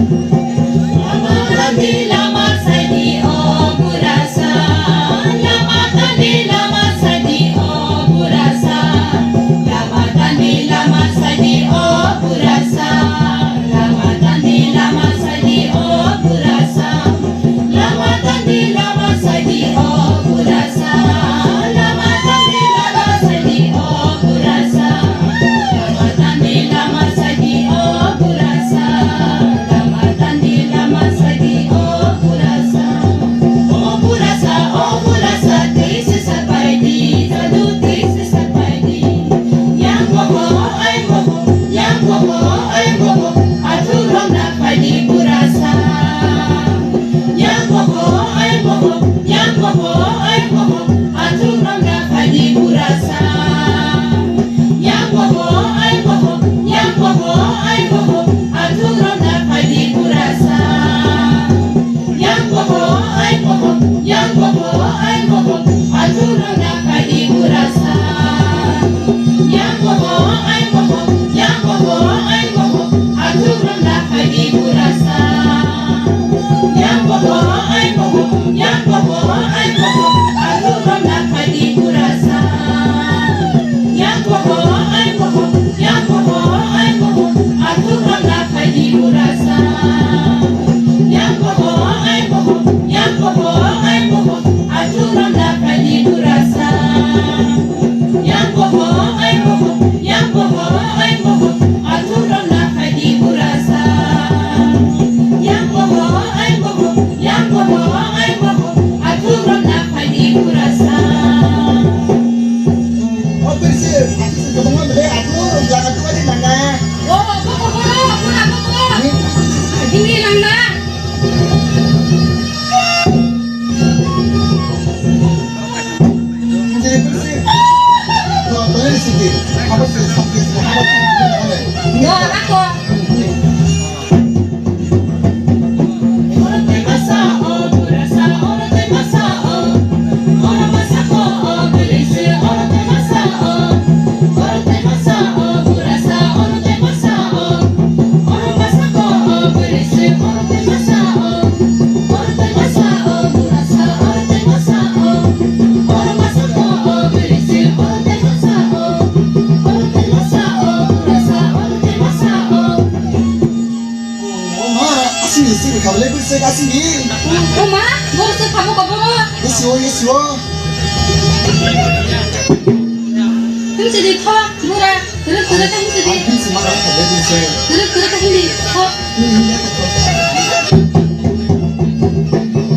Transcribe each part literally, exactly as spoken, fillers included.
Lama tandi lama saidi o burasa, lama tandi lama saidi o burasa, lama tandi lama saidi o burasa, lama tandi lama saidi o burasa, lama tandi lama saidi o burasa, lama tandi lama saidi o burasa, lama tandi lama saidi o burasa, lama tandi lama saidi o burasa. O burasa, o burasa, tei se sapai di, jadu tei se sapai di. Yang bobo, ai bobo, yang bobo, ai bobo, athuk romna phai di burasa. Yang bobo, ai bobo, yang bobo, ai bobo, athuk romna phai di burasa. Yang bobo, ai bobo, yang bobo, ai bobo, athuk romna phai di burasa. Yang bobo, ai bobo, yang bobo, ai bobo, athuk romna phai di burasa. Yang bobo, ai bobo, yang bobo, ai bobo, athuk romna phai di burasa. Yang bobo, ai bobo, yang bobo, ai bobo, athuk romna phai di burasa. Yang bobo, ai bobo, yang bobo, ai bobo, athuk romna phai di burasa. Yang bobo, ai bobo, yang bobo, ai bobo, athuk romna phai di burasa. Yang bobo, ai bobo, yang bobo, ai bobo, athuk romna phai di burasa. Yang bobo, ai bobo, yang bobo, ai bobo, athuk romna phai di burasa. O Birsir, athuk se kwbangma bwle athuk jaga tuwari nangna. O, bobo, bobo, bobo, bobo. Ni, ni, ni, ni. Ini nangna. O ma, asini sini khablai bwswk asini. O ma, borok se khamo ko borok. Yesiwo, yesiwo. Himsidi tho, bura, kwrwk kwrwk khe himsidi. Ang himsi ma rok khablai bwswk. Kwrwk kwrwk khe himdi tho.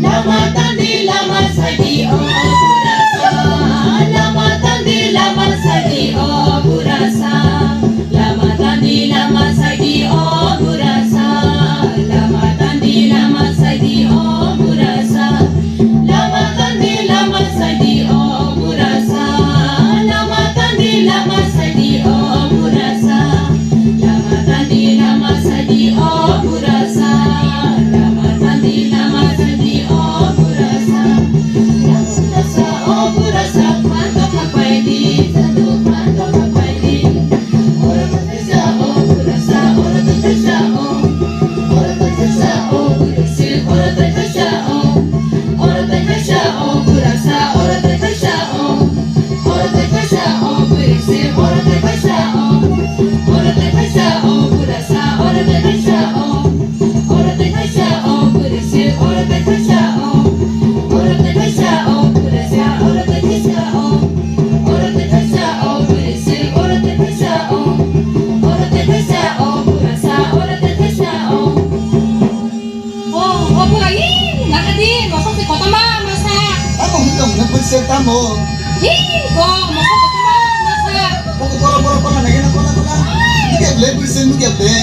Lama tandi lama saidi o burasa, lama tandi lama saidi o burasa, lama tandi lama saidi o burasa, lama tandi lama saidi o burasa, lama tandi lama saidi o burasa, lama tandi lama saidi o burasa. Mo. Hi, ko, mo ko kotorma masa. Mo ko bora bora kola nai na kola kola. Nugya ble bwrwi se nugya ble.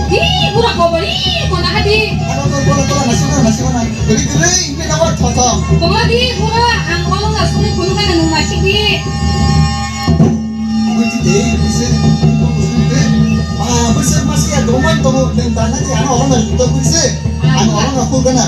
Hi, bura ko bari ko na hadi. Ano ko kola kola nasi mana nasi mana. Beri beri ini na wa thotho. Kola di bura ang kola ngasuni kunu kana nung nasi di. Bwrwi de bwrwi se. Ah bwrwi se masi ya doman tomo den dana di ano orang na to bwrwi se. Ano orang na ko kana.